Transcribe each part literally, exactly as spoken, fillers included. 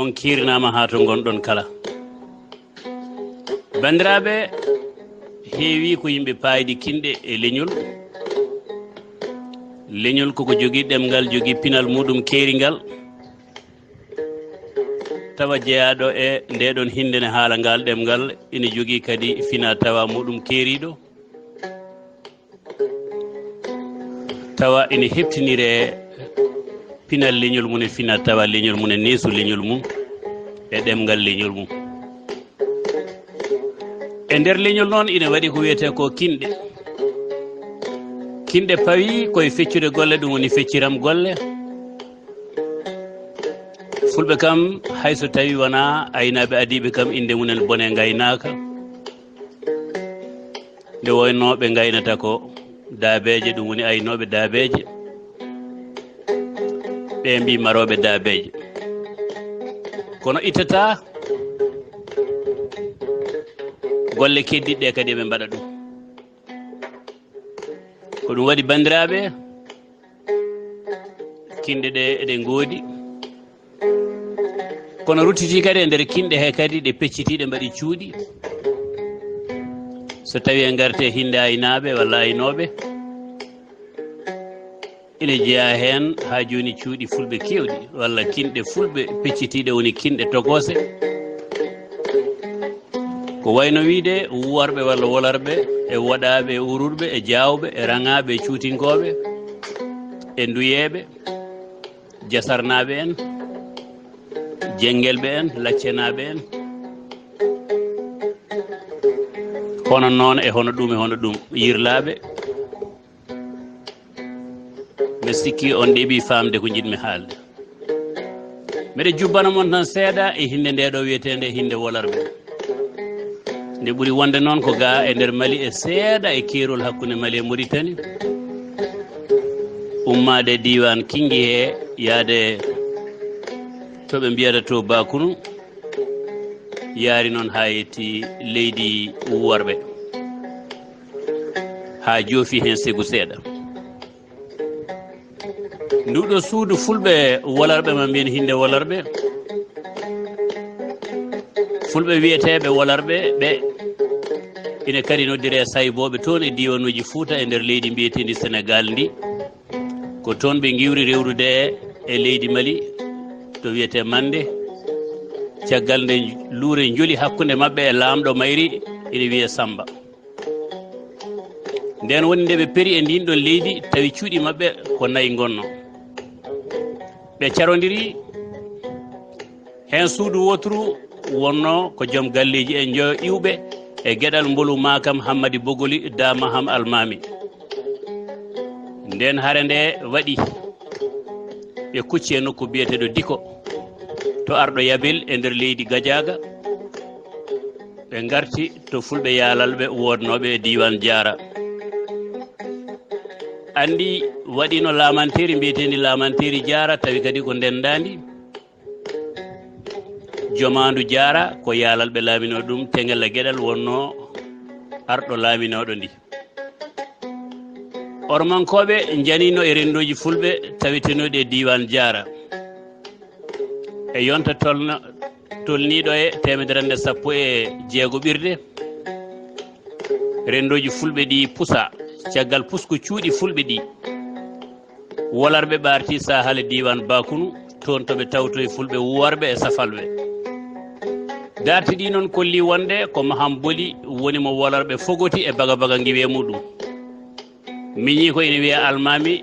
On kiirnaama haa to ngonɗon kala. Banndiraaɓe, heewi ko yimɓe paaydi kinɗe e leñol. Leñol koko jogii ɗemngal, jogii pinal muuɗum keeringal. Tawa jeyaaɗo e ndeɗon hinnde ne haala ngal ɗemngal, ina jogii kadi fina tawa muuɗum keeriiɗo. Tawa ina heɓtiniree pinal leñol mum e fina tawa leñol mum e neesu leñol mum e ɗemngal leñol mum. E nder leñol noon ina waɗi ko wiyetee ko kinɗe. Kinɗe pawi koye feccude golle, ɗum woni fecciram golle. Fulɓe kam, hay so tawi wonaa aynaaɓe adiiɓe kam, innde mum en bone ngaynaaka. Nde woynoo ɓe ngaynata ko daabeeje, ɗum woni aynooɓe daabeeje. Ɓe mbii marooɓe daabeeje. Kono ittata golle keddiɗe kadi eɓe mbaɗa ɗum. Ko ɗum waɗi banndiraaɓe, kinɗe ɗe eɗe ngoodi. Kono ruttitii kadi e nder kinɗe he kadi ɗe peccitiiɗe mbaɗi cuuɗi. So tawi en ngarte hinnde aynaaɓe walla aynooɓe, ina jeyaa heen haa jooni cuuɗi fulɓe keewɗi walla kinɗe fulɓe peccitiiɗe woni kinɗe tokoose. Ko wayno wiide wuwarɓe walla wolarɓe e woɗaaɓe e ururɓe e jaawɓe e raŋaaɓe e cuutinkooɓe e nduyeeɓe, jasarnaaɓe en, jenngelɓe en, laccenaaɓe en. Hono noon e hono ɗum e hono ɗum, yirlaaɓe. Mi sikki on ɗeɓi faamde ko njiɗmi haalde. Miɗo jubbana mon tan seeɗa e hinnde nde ɗo wiyeteende hinnde wolarɓe. Nde ɓuri wonde noon ko ga e nder Mali e seeɗa e keerol hakkunde Mali e Mauritanie. Ummaade diiwaan Kinngi he yaade to ɓe mbiyata to Bakunu, yaari noon haa yetti leydi Wuwarɓe, haa joofi heen segu seeɗa. Nduɗo suudu fulɓe wolarɓe, ma mbiyen hinnde wolarɓe, fulɓe wiyeteeɓe wolarɓe ɓe ina kadi noddiree saybooɓe toon e diiwanuuji Fuuta e nder leydi mbiyeteendi Senegaal ndi. Ko toon ɓe ngiwri rewrude e leydi Mali to wiyetee Mande. Caggal nde luure njoli hakkunde maɓɓe e laamɗo mayri ina wiyee Samba. Ndeen woni nde ɓe peri e ndiin ɗoon leydi, tawi cuuɗi maɓɓe ko nayi ngonno. Ɓe carondiri heen, suudu wooturu wonno ko joom galleeji en njoyo iwɓe e geɗal Mbolu Maakam Hammadi Bogoli Da Maham Almaami. Ndeen hare nde waɗi, ɓe kucci e nokku biyeteeɗo Diko to Arɗo Yabel e nder leydi Gajaaga. Ɓe ngarti to fulɓe yaalalɓe woodnooɓe e diiwaan Jaara. Anndi waɗiino laamanteeri mbiyeteendi laamanteeri Jaara, tawi kadi ko ndenndaandi. Jomaandu Jaara ko yaalalɓe laaminoo ɗum, Teŋella Geɗal wonnoo arɗo laaminooɗo ndi. Ormankooɓe njaniino e renndooji fulɓe tawetenooɗi e diiwaan Jaara. E yonta tolna-, tolniiɗo e teemedere nde sappo e jeego ɓirde, renndooji fulɓe ɗi pusa, caggal pusku cuuɗi fulɓe ɗi, wolarɓe ɓaarti Sahal e diiwaan Bakunu, toon to ɓe tawtoyi fulɓe wuwarɓe e safalɓe. Darti ɗi noon kolli wonde ko Maham Boli woni mo wolarɓe fogoti e baga baga ngiwe muɗum. Miñi ko ina wiya Almaami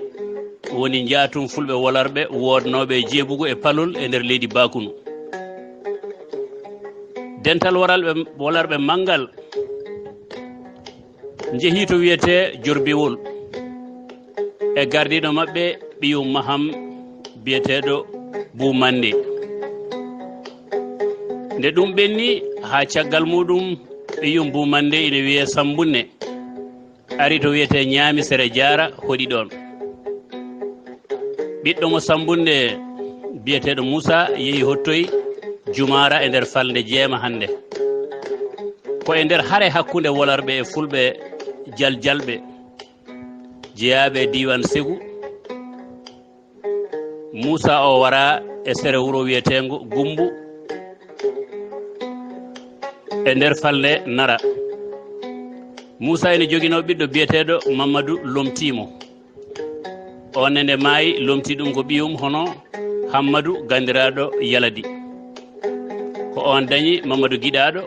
woni njaatum fulɓe wolarɓe woodnooɓe e jeebugu e palol e nder leydi Bakunu. Dental woralɓe, wolarɓe manngal njehii to wiyetee Jorbiwol e gardiiɗo maɓɓe ɓiyum Maham biyeteeɗo Buu Mannde. Nde ɗum ɓenni haa caggal muɗum ɓiyum Buu Mannde ina wiyee Sambunne. Ari to wiyetee Ñaami Sere Jaara, hoɗi ɗoon. Ɓiɗɗo mo Sambunde biyeteeɗo Muusa yehi hottoyi Jumaara e nder falnde Jeema hannde. Ko e nder hare hakkunde wolarɓe e fulɓe jaljalɓe jeyaaɓe e diiwaan Segu. Muusa o wara e sere wuro wiyeteengo Gumbu. E nder falnde Nara, Muusa ene joginoo ɓiɗɗo biyeteeɗo Mammadu Lomtiimo. Oon ne nde maayi, lomtii ɗum ko ɓiyum hono Hammadu ganndiraaɗo Yaladi. Ko oon dañi Mammadu Giɗaaɗo,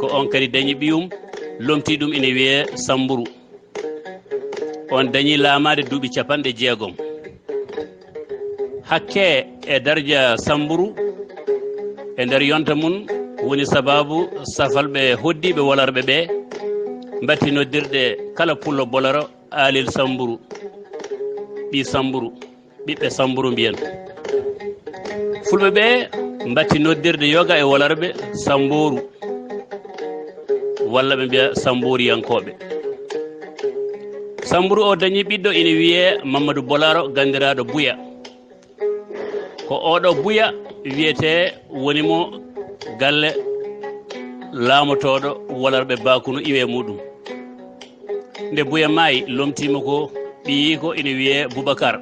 ko oon kadi dañi ɓiyum, lomtii ɗum ina wiyee Sammburu. Oon dañi laamaade duuɓi capanɗe jeegom. Hakke e darja Sammburu e nder yonta mum woni sabaabu safalɓe hoddiiɓe Wolarɓe ɓe mbatti noddirde kala pullo boloro Aalel Sammburu, ɓii Sammburu, ɓiɓɓe Sammburu mbiyen. Fulɓe ɓe mbatti noddirde yoga e Wolarɓe Sammbooru, walla ɓe mbiya Sammbooriyankooɓe. Sammburu o dañi ɓiɗɗo ina wiyee Mammadu Bolaro, ganndiraaɗo Buya. Ko oɗo Buya wiyetee woni mo galle laamotooɗo Wolarɓe Bakunu iwee muɗum. Nde Buya maayi, lomtiima ko ɓiyiiko ina wiyee Bubakar.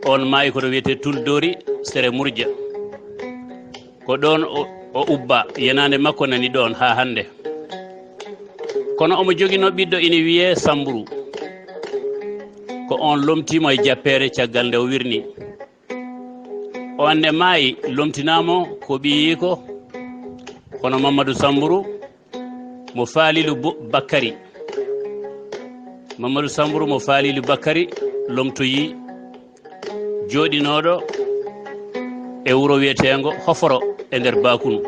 Oon maayi koto wiyetee Tuldori, sere Murja. Ko ɗoon o, o ubbaa, yenaande makko nani ɗoon haa hannde. Kono omo joginoo ɓiɗɗo ina wiyee Sammburu. Ko oon lomtiimo e jappeere caggal nde o wirnii. Oon ne maayi, lomtinaama ko ɓiyiiko hono Mammadu Sammburu mo Faalilu Bo-, Bakkari. Mammadu Sammburu mo Faalilu Bakkari lomtoyii, jooɗinooɗo e wuro wiyeteengo Hoforo e nder Bakunu.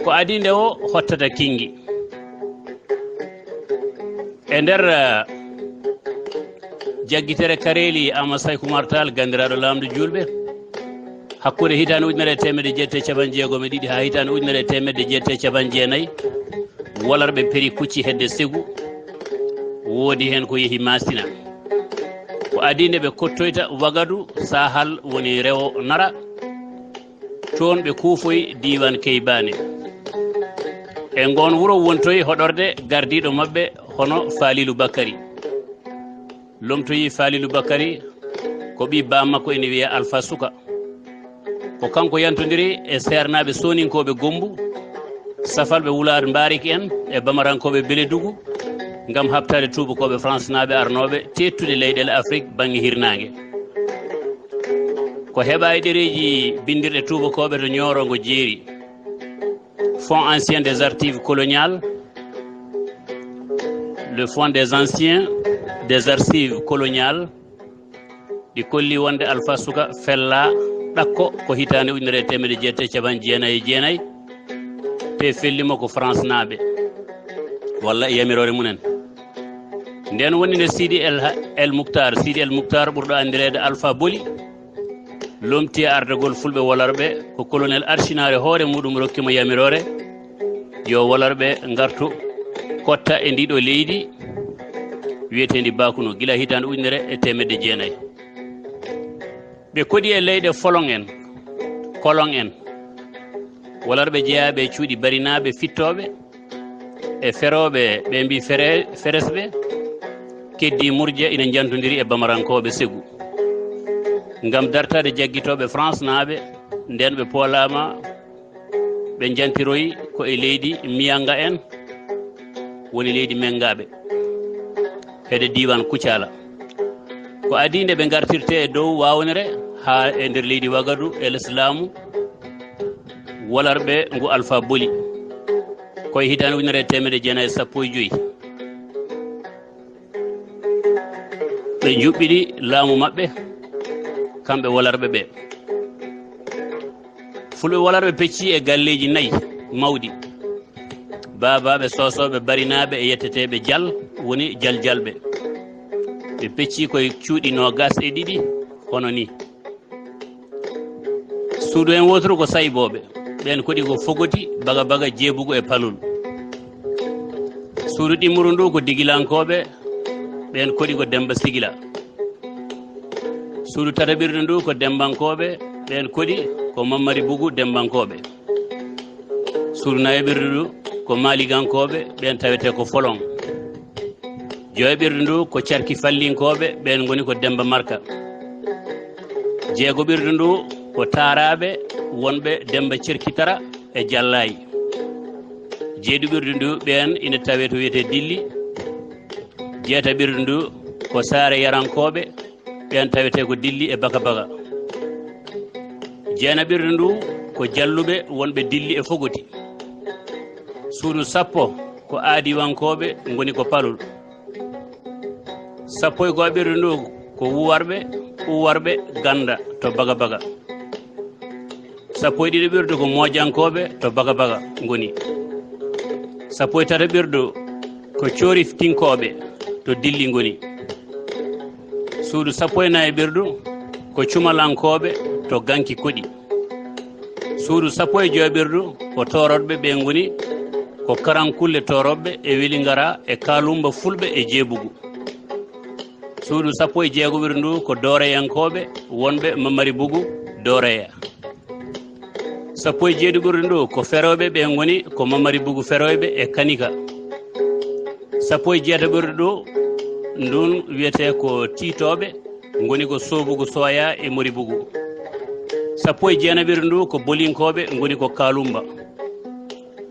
Ko adii nde o hottata Kinngi. E nder, eh, jaggitere Kareeli Ama Sayku Umar Taal, ganndiraaɗo laamɗo juulɓe, hakkunde hitaande ujunere e teemedde jeetati e capanɗe jeegom e ɗiɗi haa hitaande ujunere e teemedde jeetati e capanɗe jeenayi, Wolarɓe peri kucci hedde Segu, woodi heen ko yehi Maasina. Ko adii nde ɓe kottoyta Wagadu, Saahal woni rewo Nara, toon ɓe kuufoyi diiwaan Keybaane. E ngoon wuro wontoyi hoɗorde gardiiɗo maɓɓe hono Faalilu Bakkari. Lomtoyi Faalilu Bakkari ko ɓii baa makko ene wiyee Alfa Suka. Ko kanko yantondiri e seernaaɓe sooninkooɓe Gommbu, safalɓe Wulaar Mbaariki en e Bamarankooɓe Beledugu ngam haɓtaade tuubakooɓe Faransinaaɓe arnooɓe teettude leyɗeele Afrik baŋŋe hirnaange. Ko heɓaa e ɗereeji binndirɗe tuubakooɓe to Ñooro ngo jeeri. Fonds ancien des archives coloniales, le fonds des anciens des archives coloniales, ɗi kolli wonde Alfa Suka fellaa ɗakko ko hitaande ujunere e teemedde jeetati e capanɗe jeenayi e jeenayi, te felli mo ko Faransinaaɓe, walla e yamiroore mumen. Ndeen woni nde Sidi El, El Muktar, Sidi El Muktar ɓurɗo anndireede Alfa Boli, lomti e ardagol Fulɓe Wolarɓe, ko colonel Arcinaare hoore muɗum rokki mo yamiroore yo Wolarɓe ngartu kotta e ndiɗo leydi wiyeteendi Bakunu, gila hitaande ujunere e teemedde jeenayi. Ɓe koɗi e leyɗe Foloŋ en, Koloŋ en, Wolarɓe jeyaaɓe e cuuɗi Barinaaɓe fittooɓe, e ferooɓe, ɓe mbii Fere-, Feresɓe, keddii Murja ina njantondiri e Bamarankooɓe Segu. Ngam dartaade jaggitooɓe Faransinaaɓe, ndeen ɓe poolaama, ɓe njantiroyi ko e leydi Miyanga en, woni leydi Menngaaɓe, heede diiwaan Kucaala. Ko adii nde ɓe ngartirtee e dow waawnere haa e nder leydi Wagadu e les laamu Wolarɓe ngu Alfa Boli, ko e hitaande ujunere e teemedde jeenayi e sappo e joy. Ɓe njuɓɓiɗi laamu maɓɓe, kamɓe Wolarɓe ɓe. Fulɓe Wolarɓe pecci e galleeji nayi mawɗi. Baabaaɓe, soosooɓe, barinaaɓe e yetteteeɓe Jal woni Jaljalɓe. Ɓe pecci ko e cuuɗi noogas e ɗiɗi hono nii. Suudu heen wooturu ko Saybooɓe, ɓeen koɗi ko Fogoti, Baga Baga, Jeebugu e Palol. Suudu ɗimmuru ndu ko Digilankooɓe, ɓeen koɗi ko Demmba Sigila. Suudu tataɓirdu ndu ko Demmbankooɓe, ɓeen koɗi ko Mammari Bugu Demmbankooɓe. Suudu nayaɓirdu ndu ko Maaligankooɓe, ɓeen tawetee ko Foloŋ. Joyaɓirdu ndu ko Carki Fallinkooɓe, ɓeen ngoni ko Demmba Marka. Jeegoɓirdu ndu ko Taaraaɓe wonɓe Demmba Cerki Tara, e Jallaay. Jeeɗuɓirdu ndu ɓeen ina tawee to wiyetee Dilli. Jeetaɓirdu ndu ko Saare Yarankooɓe, ɓeen tawetee ko Dilli e Baka Baka. Jeenaɓirdu ndu ko Jalluɓe wonɓe Dilli e Fogoti. Suudu sappo ko Aadiwankooɓe ngoni ko Palol. Sappo e go'aɓirdu ndu ko Wuwarɓe, Uwarɓe, Ganda to Baka Baka. Sappo e ɗiɗaɓirdu ko Mojankooɓe to Baka Baka ngoni. Sappo e tataɓirdu ko Coriftinkooɓe to Dilli ngoni. Suudu sappo e nayaɓirdu ko Cumalankooɓe to Ganki Koɗi. Suudu sappo e joyaɓirdu ko Tooroɓe ɓe ngoni ko Karankulle Tooroɓe e Welingara e Kaalumba Fulɓe e Jeebugu. Suudu sappo e jeegoɓirdu ndu ko Dooreyankooɓe wonɓe Mamari Bugu Dooreya. Sappo e jeeɗiɓirdu ndu ko Ferooɓe ɓe ngoni ko Mamari Bugu Ferooɓe e Kanika. Sappo e jeetaɓirdu ndu ndun wiyetee ko Tiitooɓe ngoni ko Soobugu Sooya e Mori Bugu. Sappo e jeenaɓirdu ndu ko Bolinkooɓe ngoni ko Kaalumba.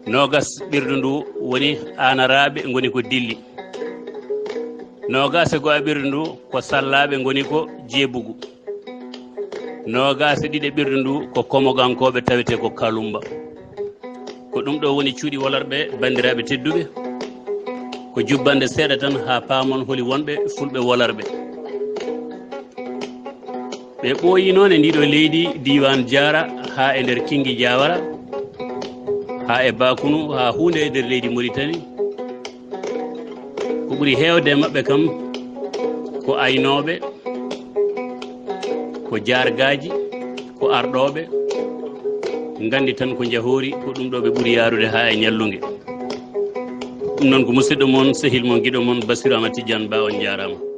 Noogas ɓirdu ndu woni Aanaraaɓe ngoni ko Dilli. Noogas e go'aɓirdu ndu ko Sallaaɓe ngoni ko Jeebugu. Noogas e ɗiɗaɓirdu ndu ko Komogankooɓe tawetee ko Kaalumba. Ko ɗum ɗo woni cuuɗi Wolarɓe, banndiraaɓe tedduɓe. Ko jubbande seeɗa tan haa paamon holi wonɓe Fulɓe Wolarɓe. Ɓe ɓooyii noon e ndiɗo leydi, diiwaan Jaara, haa e nder Kinngi Jaawara, haa e Bakunu, haa huunde e nder leydi Moritani. Ko ɓuri heewde e maɓɓe kam ko aynooɓe, ko jaargaaji, ko arɗooɓe. Nganndi tan ko njahoori, ko ɗum ɗo ɓe ɓuri yaarude haa e ñallunge. Ɗum noon ko musidɗo mon, sehil mon, giɗo mon, Bassirou Amad Tidiane Ba, on njaaraama.